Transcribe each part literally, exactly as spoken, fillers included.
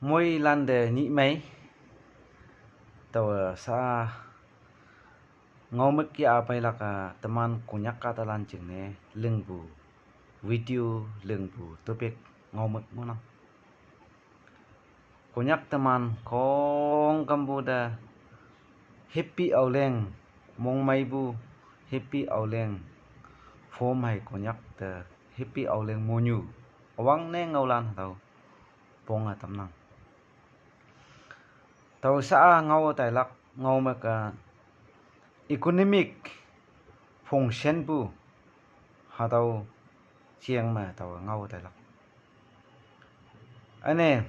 Moilan te nyih mei. Taowe sa ngaomük ya peilak-a teman Konyak kahtalan jingne lingpu video, lingpu topic ngaomük ngohnang. Konyak teman khongkümpu te Happy Aoleng, mongmeipu Happy Aoleng, form hei Konyak te Happy Aoleng monyu, üwangne ngaolan hatüo ponge tamnang. Tao sha-a ngao tailak, ngaomük-a economic function pu hatüo jeng me taowe ngao tailak. Üne,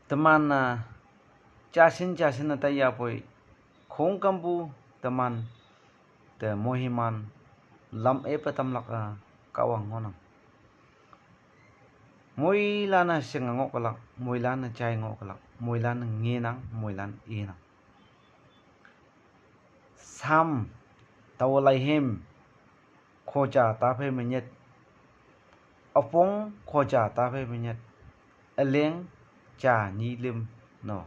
teman-a jashin jashin-e taiyapoi, khongkümpu teman te moiman lam-e pe tamlak-a Kahwang ngohnang. Moilan-e shinge ngohkelak, moilan-e jai ngohkelak, moilan-e ngenang, moilan inang. Sam, taowe laihim, khoja taphei me nyit. Üpong khoja taphei me nyit. Üleng ja nyi lüm, no.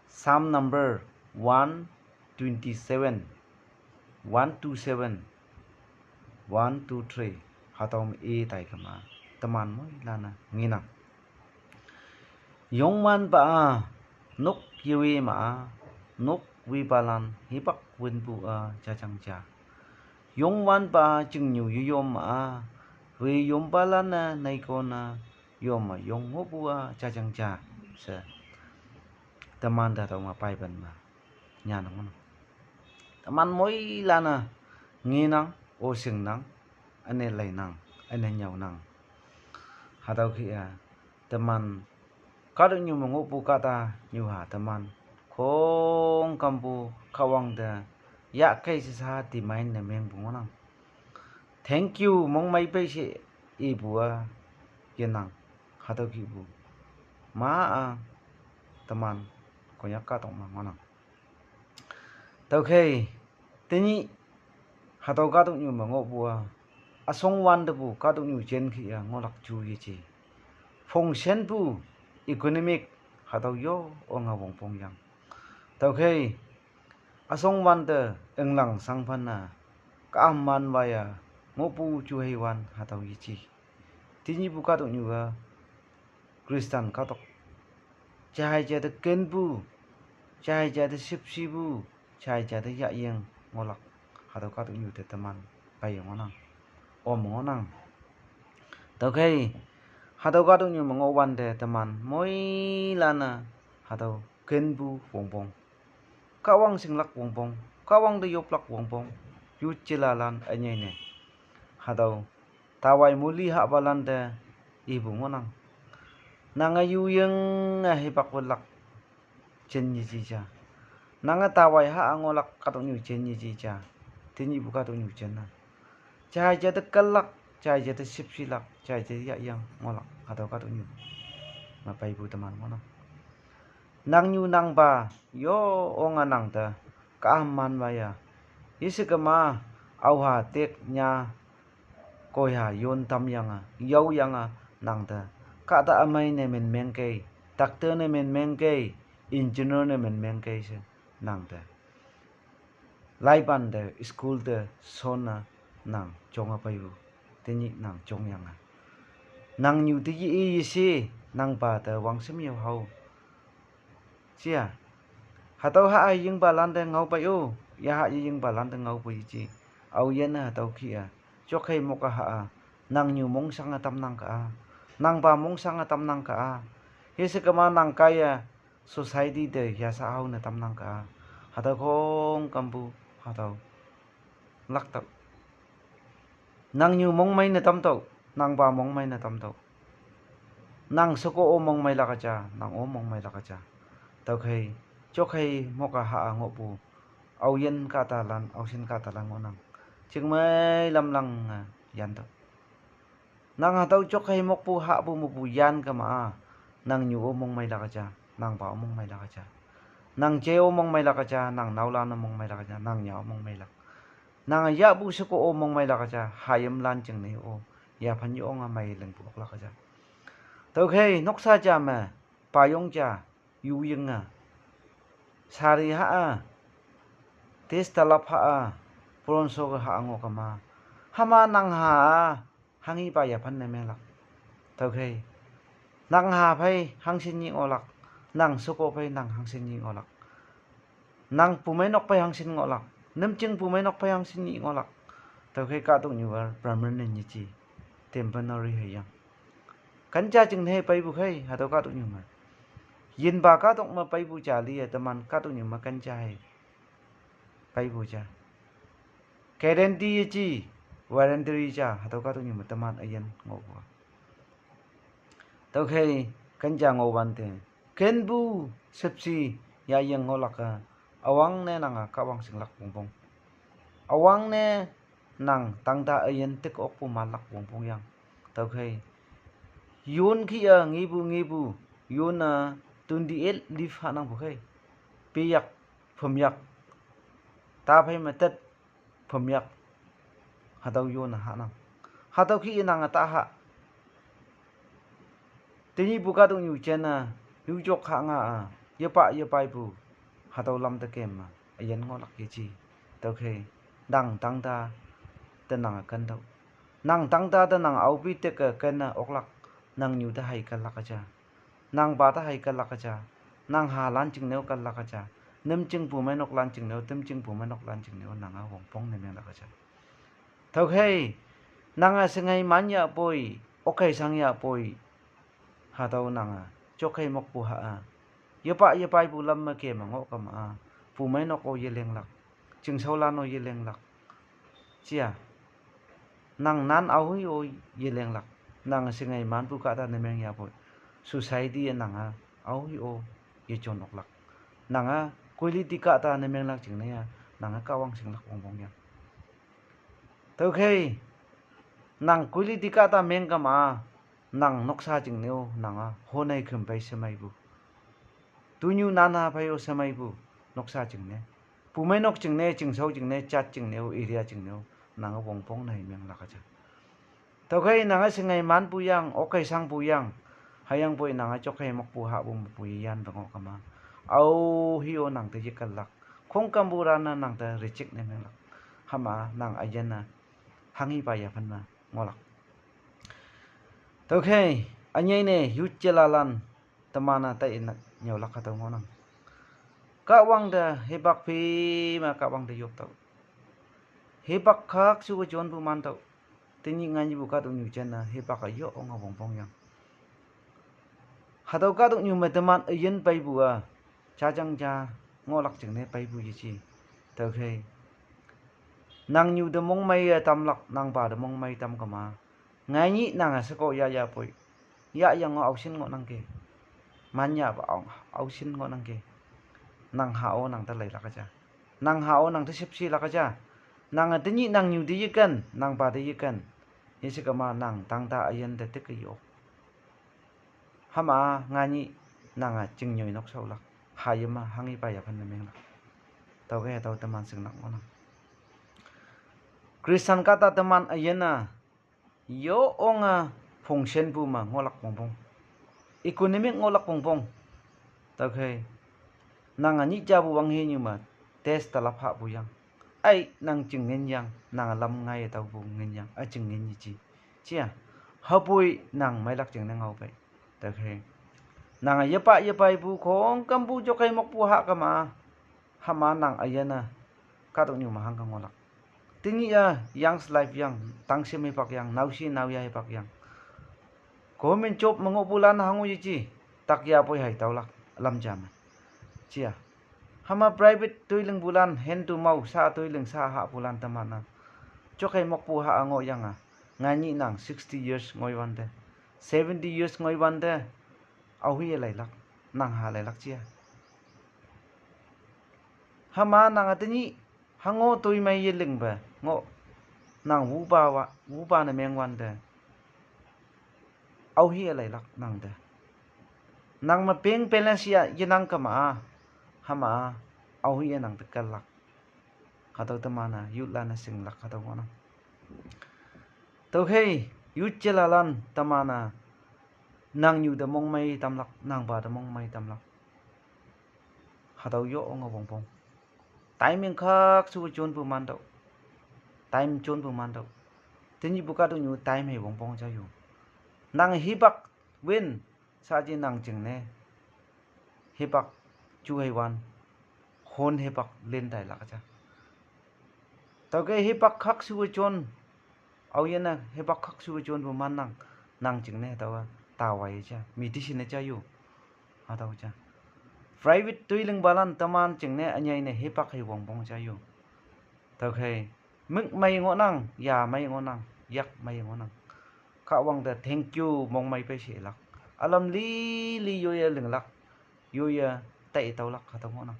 Psalm number one twenty-seven, one two seven, one two three, hatüo me i tai kema, teman moilan-e ngenang. Yongwanpa-a nok yewe ma-a, nok wepalan hipak wünpu-a jajang ja. Yongwanpa-a chingnyu yeyom ma-a, weyongpalan-e neikon-a yom me yong ngohpu-a jajang ja she. Teman te hatüo me Bible me nyanne ngohnang. Teman moilan-e ngenang, o shingnang, üne leinang, üne nyüonang. Hatüo kih-a teman kahtoknyu me ngohpu kahtanyuha teman khongkümpu Kahwang te yahkei she sha-a demand ne mengpu ngohnang. Thank you mongmei pei she ipu-a yenang. Hatüo kihpu ma-a teman Konyak kahtok me ngohnang. Tüokhei, tenyih hatüo kahtoknyu me ngohpu-a, üshong wantepu kahtoknyu jen kih-a ngohlak ju yeje. Function pu economic hatüo yo onge wongpong yang. Tüokhei, üshong wante inglang shangphan-a, kahman waiya ngohpu ju heiwan hatüo yeje. Tenyihpu kahtoknyu-a Christian kahtok, jai ja te kenpu, jai ja te shüpshipu, jai ja te yahying ngohlak, hatüo kahtoknyu te teman peiye ngohnang, om ngohnang. Tüokhei, hatüo kahtoknyu me ngohwante teman moilan-e hatüo kenpu wongpong, Kahwang shinglak wongpong, Kahwang te yoplak wongpong, yujelalan ünyei ne hatüo tawai muli hahpalan te ipu ngohnang. Nange yuyinge hipak welak jin yeji ja. Nange tawai ha-a ngohlak kahtoknyu jin yeji ja. Tenyihpu kahtoknyu jin-a, jai ja te kenlak, jai ja te shüpshilak, jai ja te yahying ngohlak hatüo kahtoknyu me peipu teman ngohnang. Nangnyu nangpa yo onge nang te kahman waiya, yeshe kema, aoha tik nya koiha yon tamyange, yaoyange nang te kahta ümei ne min mengkei, doctor ne min mengkei, engineer ne min mengkei she nang te laipan te school te shonne nang jonge peipu, tenyih nang jongyange, nangnyu te ye-i yeshe, nangpa te wangshim yao hao. Shia, hatüo ha-a yingpalan te ngao pei-o, yaha yeyingpalan te ngaopu yeje. Aoyinne hatüo kih-a, jokhei mok-a ha-a, nangnyu mongshange tamnang ka-a, nangpa mongshange tamnang ka-a, yeshe kema nang kaiye society te yasha hao ne tamnang ka-a, hatüo khongkümpu hatüo laktüoh. Nangnyu mongmei ne tamtüoh, nangpa mongmei ne tamtüoh. Nang sheko-o mongmeilak ja, nang-o mongmeilak ja. Tüokhei, jokhei mok-a ha-a ngohpu aoyin kahtalan, aoshin kahtalan ngohnang, jingmei lamlange yantüoh. Nang hatüo jokhei mokpu hahpu mepu yan kema-a, nangnyu-o mongmeilak ja, nangpa-o mongmeilak ja. Nang je-o mongmeilak ja, nang naolan-o mongmeilak ja, nang nya-o mongmeilak. Nange yahpu sheko-o mongmeilak ja, hayimlan jingne-o yaphan yonge mei lingpu oklak ja. Tüokhei noksa ja me, payong ja, yuying a, sari ha a, tes talap ha a, bronze soke ha a ngoh kema. Hüma nang ha a, hanghipa yaphan ne menglak. Tüokhei, nang ha phei hangshin nyi ngohlak, nang sheko phei nang hangshin nyi ngohlak. Nang pumeinok phei hangshin ngohlak, nümching pumeinok phei hangshin nyi ngohlak. Tüokhei kahtoknyu a permanent yeji, temporary hüyang. Ken ja jingne peipu khei hatüo kahtoknyu me. Yinpa kahtok me peipu ja li-e teman kahtoknyu me ken ja hei peipu ja. Guarantee yeji, warranty ja hatüo kahtoknyu me teman üyin ngohpu a. Tüokhei ken ja ngohwante, kenpu shüpshe yaying ngohlak a, üwangne nange Kahwang shinglak wongpong. Üwangne nang tangta üyin tik okpu malak wongpong yang. Tüokhei, yon kih a ngepu ngepu, yon a twenty-eight leaf hahnangpu khei, peyak, phümyak, taphei me tet, phümyak, hatüo yone hahnang. Hatüo kih nange taha. Tenyihpu kahtoknyu jenne, yujok ha nga a, yepa yepaipu, hatüo lam te kem me, üyin ngohlak yeji. Tüokhei, nang tangta te nange kentüoh. Nang tangta te nange aope tik-e kenne oklak, nangnyu te hei kenlak ja. Nangpa te hei kenlak ja. Nang halan jingne-o kenlak ja. Nümching pumeinoklan jingne-o, tümching pumeinoklan jingne-o nange wongpong ne menglak ja. Tüokhei, nange shingei man yahpoi, okkei shang yahpoi, hatüo nange jokhei mokpu ha a, yepa yepaipu lam me kem me ngoh kema a, pumeinok-o yelenglak, chingshaolan-o yelenglak. Jia, nang nan aohi-o yelenglak, nange shingei manpu kahta ne meng yahpoi, society-e nange aohi-o yejon oklak. Nange quality kahta ne menglak jingne a, nange Kahwang shinglak wongpong yang. Tüokhei, nang quality kahta meng kema a, nang noksa jingne-o nange honei khüm phei shemeipu, tunyu nana phei-o shemeipu, noksa jingne, pumeinok jingne, chingshao jingne, jat jingne-o, area jingne-o, nange wongpong ne menglak ja. Tüokhei nange shingei manpu yang, okkei shangpu yang, hüyangpoi nange jokhei mokpu hahpu mepu yeyanpe ngoh kema, aohi-o nang te yekenlak, khongkümpulan-a nang te reject ne menglak. Hüma nang üyin a, hanghipa yaphan me ngohlak. Tüokhei, ünyei ne youth jelalan, teman-a tai inak nyüolak hatüo ngohnang. Kahwang te hipak phi me Kahwang te yoptüoh. Hipak khakshuwe jonpu mantüoh. Tenyih nganyihpu kahtoknyu jenne hipak-e yo onge wongpong yang. Hatüo kahtoknyu me teman üyin peipu a, jajang ja ngohlak jingne peipu yeji. Tüokhei, nangnyu te mongmei-e tamlak, nangpa te mongmei tam kema, ngainyih nange sheko yah yahpoi, yahyange aoshin ngohnangki. Man yahpa ao, aoshin ngohnangki. Nang ha-o nang te leilak ja. Nang ha-o nang te shüpshelak ja. Nange tenyih nangnyu te yeken, nangpa te yeken, yeshe kema nang tangta üyin te tike yok. Hüma nganyih nange chingnyoi nok shaolak, hayim-a hanghipa yaphan ne menglak. Tüokhei hatüo teman shinglak ngohnang. Christian kahta teman üyin a, yo onge functionpu me ngohlak wongpong, economic ngohlak wongpong. Tüokhei, nange nyih japu wanghenyu me, tes talap hahpu yang, ai nang jing ngin yang, nange lam ngaiye taopu ngin yang, a jing ngin yeji. Jia, hüpoi nang meilak jingne ngao pei. Tüokhei, nange yepa yepaipu khongkümpu jokhei mokpu hah kema, hüma nang üyin a, kahtoknyu me hangke ngohlak. Tenyih a young's life yang, tangshim hipak yang, naoshi naoya hipak yang, government job me ngohpulan hango yeji, tak yapoi hei taolak, lam ja me. Jia, hüma private toi lingpulan, hand to mouth sha toi ling sha hahpulan teman-a, jokhei mokpu hah ngohyange, nganyih nang sixty years ngoiwante, seventy years ngoiwante, aohi-e leilak, nang ha leilak jia. Hüma nange tenyih hango toimei yelingpe ngoh, nang wupa wa, wupa ne mengwante, aohi-e leilak nang te. Nang me bank balance ya yenang kema-a, hüma-a, aohi-e nang te kenlak. Hatüo teman-a youthlan-e shinglak hatüo ngohnang. Tüokhei, youth jelalan teman-a Nang nyu te mongmei tamlak, nang pa te mongmei tamlak. Hatüo yo onge wongpong. Time ying khak shu jonpu mantüoh. Time jonpu mantüoh. Tenyihpu kahtoknyu time hei wongpong ja yo. Nang hipak win, saji nang jingne hipak ju hei wan, hon hipak lin tailak ja. Tüokhei hipak khak shu jon, aoyinne hipak khak shu jonpu man nang, nang jingne hatüowa tawai ja, medicine ja yo. Hatüo ja. Private toi lingpalan teman jingne ünyei ne hipak hei wongpong ja yo. Tüokhei, mük mei ngohnang, ya mei ngohnang, yak mei ngohnang. Kahwang te thank you mongmei pei shelak. Ülam lili yoiye linglak, yoiye tai taolak hatüo ngohnang.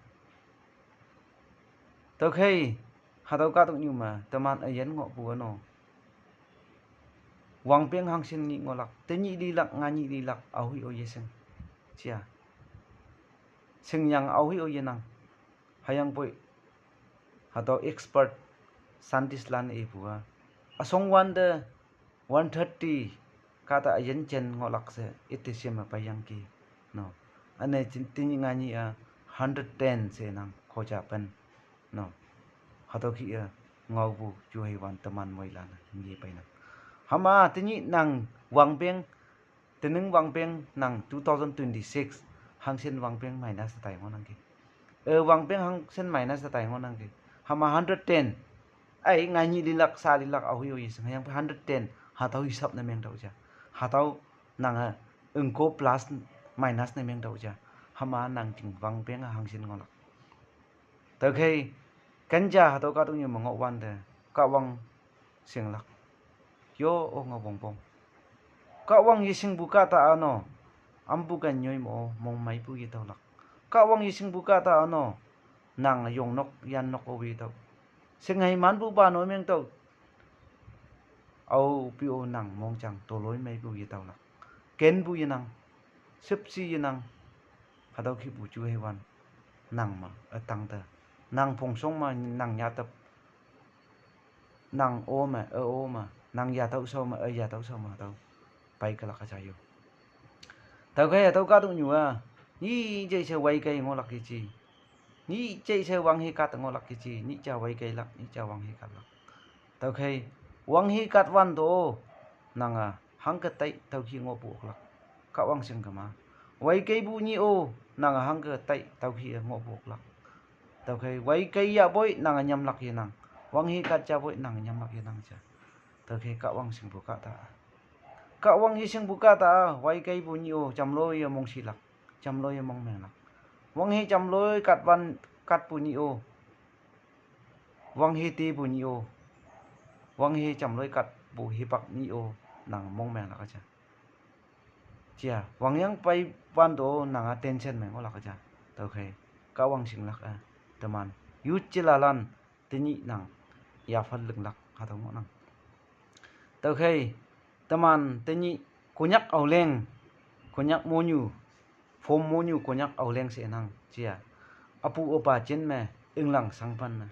Tüokhei, hatüo kahtoknyu me teman üyin ngohpu üno, wangpeng hangshin nyih ngohlak, tenyih lilak, nganyih lilak, aohe-o yeshing. Jia. Shingyang aohe-o yenang. Hüyangpoi hatüo expert scientist lan ipu-a, üshong wante one thirty kahta üyin jen ngohlak she ite shim me peiyangki. No. Üne jin tenyih nganyih-a hundred ten she nang khoja pen. No. Hatüo kih-e ngaopu ju hei wan teman moilan-e nge peinang. Hüma tenyih nang wangpeng, tening wangpeng nang two thousand twenty-six hangshin wangpeng minus tai ngohnangki. E, wangpeng hangshin minus tai ngohnangki. Hüma hundred ten. Ai, nganyih lilak, sa lilak, aohe-o yeshing, hüyangpoi hundred ten. Hatüo hisap ne meng tüoh ja. Hatüo nange, engko plus minus ne meng tüoh ja. Hüma nang jing wangpeng hangshin ngohlak. Tüokhei, kenja hatüo kahtoknyu me ngohwante, Kahwang shinglak. Yo onge wongpong. Kahwang yeshingpu kahta üno, ampu ken nyoi me-o mongmeipu yetaolak. Kahwang yeshingpu kahta üno, nang yongnok yannok-o yetao. Shinghei manpupa no mengtüoh. Aope-o nang mongjang toloimeipu yetaolak. Kenpu yenang, shüpshe yenang, hatüo kihpu ju hei wan, nang me ütang te, nang phongshong me nang nyatap, nang o me, e o me, nang yatüoh shao me, e yatüoh shao me hatüo pei kelak ja yo. Tüokhei hatüo kahtoknyu-a, nyih jei she weikei ngohlak yeji. Nyih jei she wanghe kat ngohlak yeji, nyih ja weikeilak, nyih ja wanghe katlak. Tüokhei, wanghe kat wanto, nange hangke tai tüokih ngohpu oklak. Kahwang shing kema. Weikeipu nyih-o, nange hangke tai tüokih ngohpu oklak. Tüokhei, weikei yahpoi nange nyamlak yenang. Wanghe kat jahpoi nange nyamlak yenang ja. Tüokhei Kahwang shingpu kahta. Kahwang yeshingpu kahta, weikeipu nyih-o, jamloiye mongshilak, jamloiye mongmenglak. Wanghe jamloi katwan katpu nyih-o, wanghe tepu nyih-o, wanghe jamloi katpu hipak nyih-o, nang mongmenglak ja. Jia, wangyang pei wanto nange tension me ngohlak ja. Tüokhei, Kahwang shinglak-e, teman youth jilalan, tenyih nang yaphan linglak hatüo ngohnang. Tüokhei, teman tenyih Konyak Aoleng, Konyak monyu, Phom monyu Konyak Aoleng she nang jia. Üpu üpa jin me, inglang shangpan me,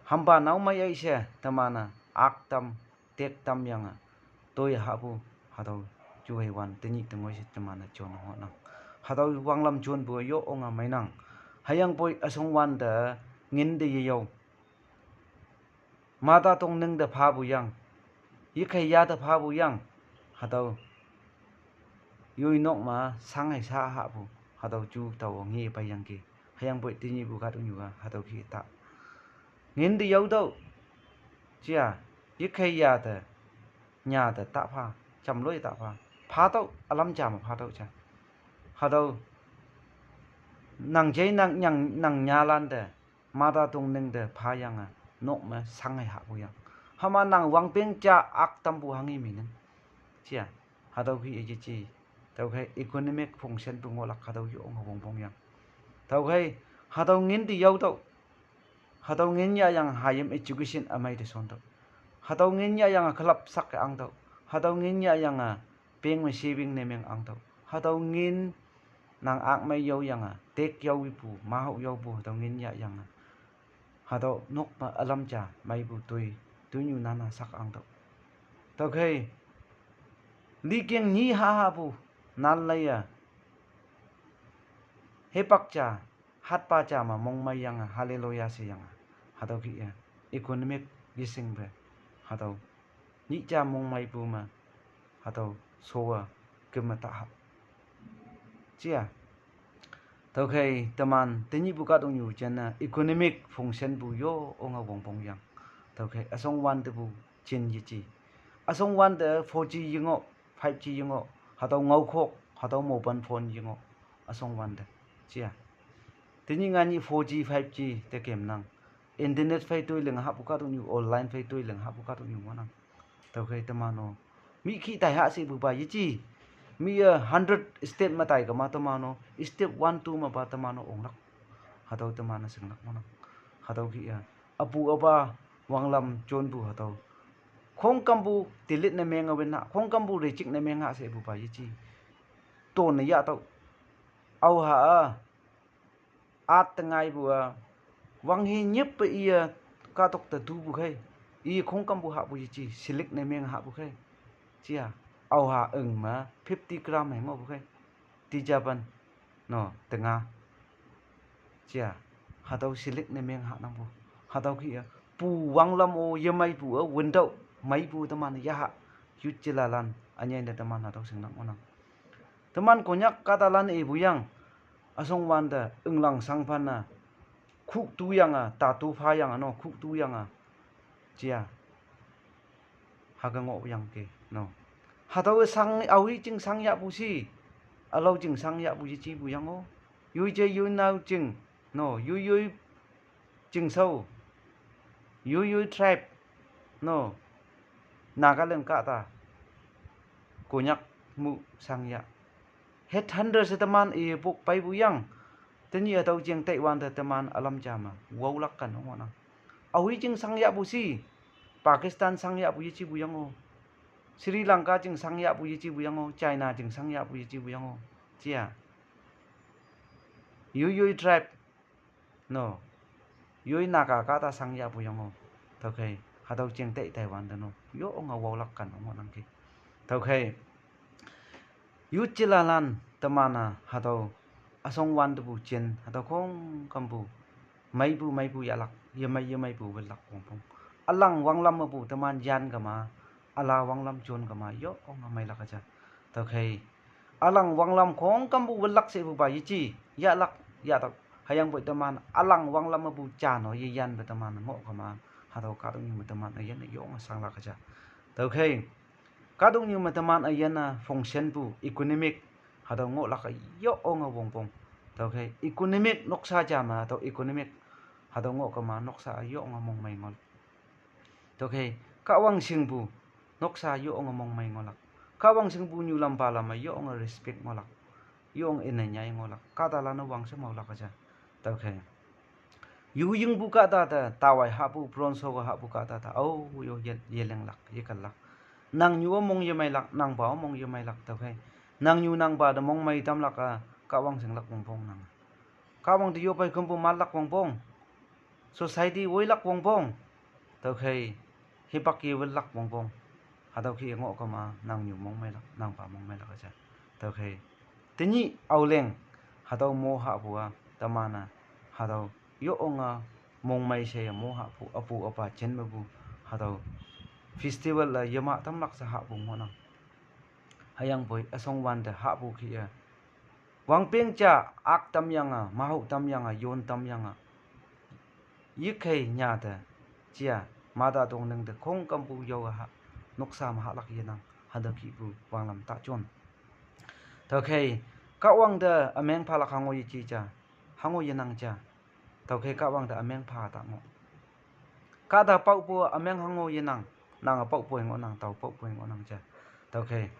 hampa nao mei ei she teman-a ak tam, tek tamyange, toi hahpu, hatüo ju hei wan tenyih tengoi she teman-e jon ngohnang. Hatüo wanglam jonpu yo onge meinang. Hüyangpoi üshong wante ngin te yeyao, mata tong ning te phapu yang, yekhei ya te phapu yang, hatüo yoi nok me shang hei sha hahpu, hatüo ju tao nge peiyangki. Hüyangpoi tenyihpu kahtoknyu-a hatüo kih ta, ngin te yaotüoh, jia, yekhei ya te, nya te ta pha, jamloi ta pha, phatüoh ülam ja me phatüoh ja. Hatüo nang jei nang, nang, nang nyalan te, mata tong ning te phayange, nok me shang hei hahpu yang, hüma nang wangpeng ja ak tampu hanghe mengin. Jia, hatüo kih-e yeji. Tüokhei economic function pu ngohlak hatüo yo onge wongpong yang. Tüokhei, hatüo ngin te yaotüoh, hatüo ngin yahyange hayim education ümei te shontüoh, hatüo ngin yahyange club sak-e angtüoh, hatüo ngin yahyange bank me saving ne meng angtüoh, hatüo ngin nang ak mei yaoyange tek yaopu, mahaoh yaopu hatüo ngin yahyange, hatüo nok me ülam ja meipu toi, toinyu nana sak angtüoh. Tüokhei, liking nyi ha hahpu nal laiya, hipak ja, hatpa ja me mongmei yange, hallelujah she yange. Hatüo kih-e, economic yeshing pe. Hatüo, nyih ja mongmeipu me. Hatüo, showa, keme ta ha. Jia. Tüokhei teman, tenyihpu kahtoknyu jenne, economic function pu yo onge wongpong yang. Tüokhei, üshong wante pu jin yeji. Üshong wante four G yengoh, five G yengoh, hatüo ngaokhok, hatüo mobile phone yengoh, üshong wante. Jia. Tenyih nganyih four G, five G te kemnang. Internet phei toi ling hahpu kahtoknyu, online phei toi ling hahpu kahtoknyu ngohnang. Tüokhei teman-o, mih kih tai ha shepupa yeji. Mih-e hundred step me tai kema teman-o, step one, two mepa teman-o onglak. Hatüo teman-e shinglak ngohnang. Hatüo kih-e, üpu üpa wanglam jonpu hatüo. Khongkampu tilit ne menge win ha, khongkampu reject ne meng ha shepupa yeji. Tone yahtüoh. Aoha-a, at te ngaipu-a, wanghe nyippe iye kahtok te tupu khei. Iye khongkampu hahpu yeji, silik ne meng hahpu khei. Jia, aoha üng me fifty gram hei ngohpu khei. Tijapan, no, tenga. Jia, hatüo silik ne meng hahnangpu. Hatüo kih-e, pu wanglam-o yemeipu-e, wintüoh meipu teman yaha. Youth jelalan, ünyei ne teman hatüo shingnang ngohnang. Teman Konyak kahtalan ipu yang, üshong wante, ünglang shangphan-a, khuktu yange, tatu pha yange, no, khuktu yange. Jia. Hake ngohyangki, no. Hatüowe shang, aohi jing shang yahpu shi. Ülao jing shang yahpu yejipu yang-o. Yoi je yoi nao jing, no, yoi yoi jingshao. Yoi yoi tribe, no. Nagaland kahta. Konyak mu shang yah. Headhunter she teman ipu peipu yang. Tenyih hatüo jeng taiwante teman ülam ja me waolak kan ngohnang. Aohi jing shang yahpu shi. Pakistan shang yahpu yejipu yang-o. Sri Lanka jing shang yahpu yejipu yang-o. China jing shang yahpu yejipu yang-o. Jia. Yoi yoi tribe. No. Yoi Naga kahta shang yahpu yang-o. Tüokhei, hatüo jeng tai taiwante no, yo onge waolak kan ngohnangki. Tüokhei, youth jelalan teman-a hatüo, üshong wantepu jin hatüo khongkampu, meipu meipu yahlak, yemei yemeipu winlak wongpong. Ülang wanglam mepu teman yan kema, üla wanglam jon kema yo onge meilak ja. Tüokhei, ülang wanglam khongkampu winlak shepupa yeji, yahlak, yahtak. Hüyangpoi teman ülang wanglam mepu jan-o yeyanpe teman ngoh kema, hatüo kahtoknyu me teman üyin-e yo onge shanglak ja. Tüokhei, kahtoknyu me teman üyin-a functionpu economic, hatüo ngohlak-e yo onge wongpong. Tüokhei economic noksa ja me hatüo economic, hatüo ngoh kema noksa-a yo onge mongmei ngoh. Tüokhei, Kahwang shingpu, noksa yo onge mongmei ngohlak. Kahwang shingpu nyulam palam-e yo onge respect ngohlak. Yo onge ine nyai ngohlak. Kahtalan-o wang she maolak ja. Tüokhei, yu yingpu kahta te, tawai hahpu, bronze-o hahpu kahta te, ao, yo ye, yelinglak, yekenlak. Nangnyu-o mong yemeilak, nangpa-o mong yemeilak, tüokhei, nangnyu nangpa te mongmei tamlak-a, Kahwang shinglak wongpong nang. Kahwang te yopei khümpu manlak wongpong. Society woilak wongpong. Tüokhei, hipak yewinlak wongpong. Hatüo kih-e ngoh kema, nangnyu mongmeilak, nangpa mongmeilak ja. Tüokhei, tenyih Aoleng, hatüo mo hahpu-a, teman-a, hatüo, yo onge, mongmei she-e mo hahpu, üpu üpa jin mepu, hatüo, festival-a yemah tamlak she hahpu ngohnang. Hüyangpoi üshong wante hahpu kih-e, wangpeng ja, ak tamyange, mahu tamyange, yon tamyange, yikhei nya te, jia, mata tong ning te khongkampu yaowe ha, noksa me hahlak yenang, hatüo kihpu wanglam ta jon. Tüokhei, Kahwang te ümeng phalak hango yeji ja, hango yenang ja. Tüokhei Kahwang te ümeng pha ta ngoh. Kahta paopu ümeng hango yenang, nange paopu ngohnang, tao paopu ngohnang ja. Tüokhei,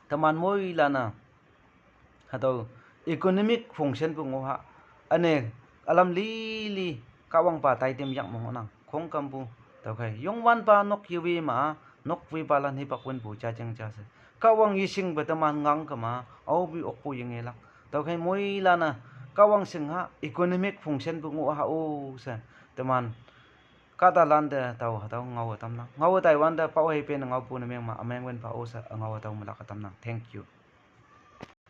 teman moilan-a, hatüo economic function pu ngoh ha, üne, ülam lili, Kahwangpa taitem yak me ngohnang, khongkampu, tüokhei, yongwanpa nok yewe ma, nok wepalan hipak winpu jajeng ja she. Kahwang yeshingpe teman ngang kema, aope okpu yengelak. Tüokhei moilan-a, Kahwang shing ha, economic function pu ngoh ha-o she, teman, kahtalan te tao hatüo ngaowe tamnang. Ngaowe taiwante pao hei pene ngaopu ne meng ma, ümeng win pha-o she, ngaowe tao melak tamnang. Thank you.